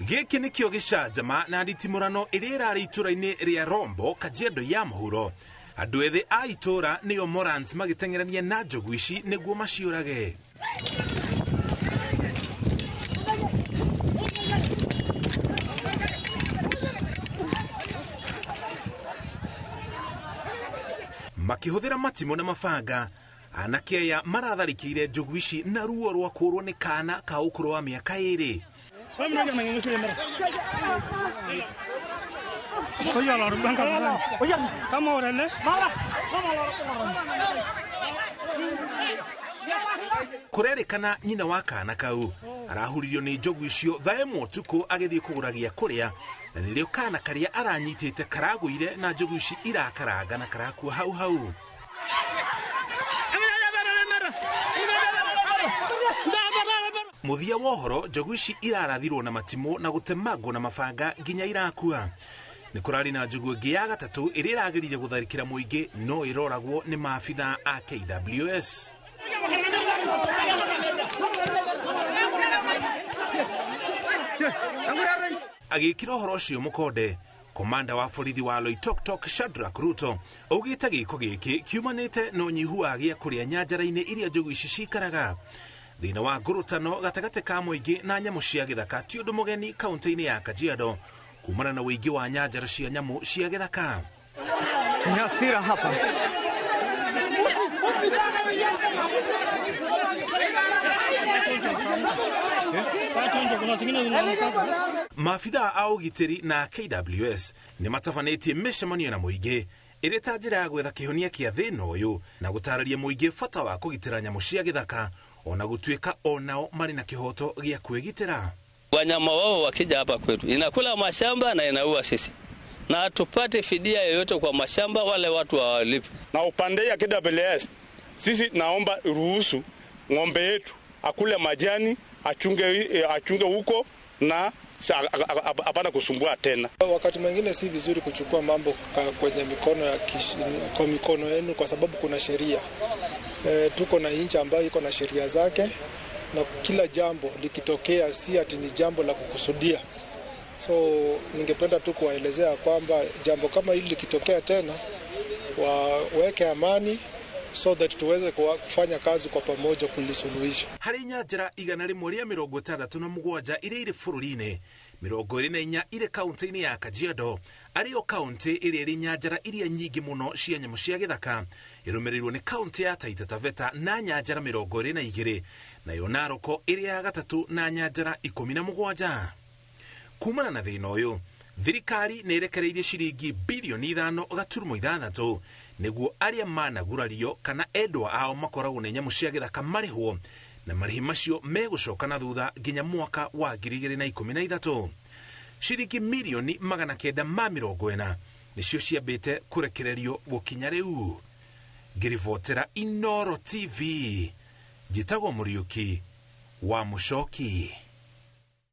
Gĩkĩ nĩkĩo gĩcanjama na nditimũrano ĩrĩa ĩrarĩ itũra-inĩ rĩa Rombo, Kajiado ya mũhuro. Andũ ethĩ a itũra nĩo Morans magĩteng'erania na njogu ici nĩguo maciũrage. Makĩhũthĩra matimũ na mabanga, anake aya maratharĩkĩire njogu ici na ruo rwa kũũrwo nĩ kana ka ũkũrũ wa mĩaka 2. Kũrerĩkana nyina wa kana kau arahuririo nĩ njogu icio thaa 1 ũtukũ agĩthiĩ kũgũra gĩa kũrĩa, na nĩrĩo kana karĩa aranyitĩte karagũire na njogu ici irakaranga na karakua hau hau. Mũthia wa ũhoro, njogu ici irarathirwo na matimũ na gũtemangwo na mabanga nginya irakua. Nĩ kũrarĩ na njogu ĩngĩ ya gatatũ ĩrĩa ĩragĩrire gũtharĩkĩra mũingĩ no ĩroragwo nĩ maabitha a KWS. Agĩkĩra ũhoro ũcio mũkonde, komanda wa borithi wa Loitoktok Shadrack Ruto augĩte gĩko gĩkĩ kiumanĩte na ũnyihu wa gĩa kũrĩa nyanjara-inĩ iria njogu ici cikaraga. Thĩna wa ngũrũtano gatagatĩ ka mũingĩ na nyamũ cia gĩthaka ti ũndũ mũgeni kaunti-inĩ ya Kajiado kumana na ũingĩ wa nyanjara cia nyamũ cia gĩthaka. Ni hasira hapa. Maabitha a ũgitĩri na KWS nĩ matabanĩtie mĩcemanio na mũingĩ ĩrĩ ta njĩra ya gwetha kĩhonia kĩa thĩna ũyũ na gũtarĩria mũingĩ bata wa kũgitĩra nyamũ cia gĩthaka ona gũtuĩka onao marĩ na kĩhoto gĩa kwĩgitĩra. Wanyama wao wakija hapa kwetu inakula mashamba na inaua sisi, na tupate fidia yoyote kwa mashamba wale watu hawalipi. Na upande ya KWS sisi naomba ruhusu ng'ombe yetu akule majani, achunge huko na hapana kusumbua tena. Wakati mwingine si vizuri kuchukua mambo kwenye mikono ya kwa mikono yenu, kwa sababu kuna sheria. Tuko na nchi ambayo iko na sheria zake, na kila jambo likitokea si ati ni jambo la kukusudia. So ningependa tu kuwaelezea kwamba jambo kama hili likitokea tena waweke amani so that tuweze kufanya kazi kwa pamoja kulisuluhisha. Harĩ nyanjara 167 iria irĩ bũrũri-inĩ, 24 irĩ kaunti-inĩ ya Kajiado, arĩyo kaunti ĩrĩa ĩrĩ nyanjara iria nyingĩ mũno cia nyamũ cia gĩthaka, ĩrũmĩrĩirwo nĩ kaunti ya Taita Taveta na nyanjara 22, nayo Narok ĩrĩ ya gatatũ na nyanjara 17. Kumana na thĩna ũyũ, thirikari nĩ ĩrekereirie ciringi bilioni 5.6 nĩguo arĩa managurario kana endwa ao makoragwo nĩ nyamũ cia gĩthaka marĩhwo, na marĩhi macio megũcoka na thutha nginya mwaka wa 2013. Ciringi milioni 940 nĩcio ciambĩte kũrekererio gũkinya rĩu. Ngĩribotera Inooro TV, njĩtagwo Mũriũki wa Mũcoki.